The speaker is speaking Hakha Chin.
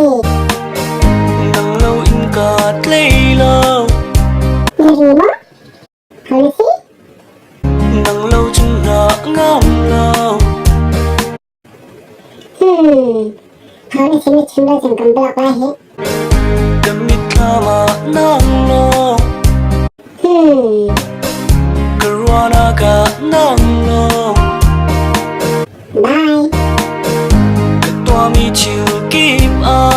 si. Nang lo in ka tlei lo. Na ri maw? Ho na si? Nang lo cun na ngam lo. Ho na si na chim lo cun kan block lai hih. Ka mitthlam ah nang lo. Ka ruahnak ah nang lo. Bye. Ka tuahmi thil kip ah.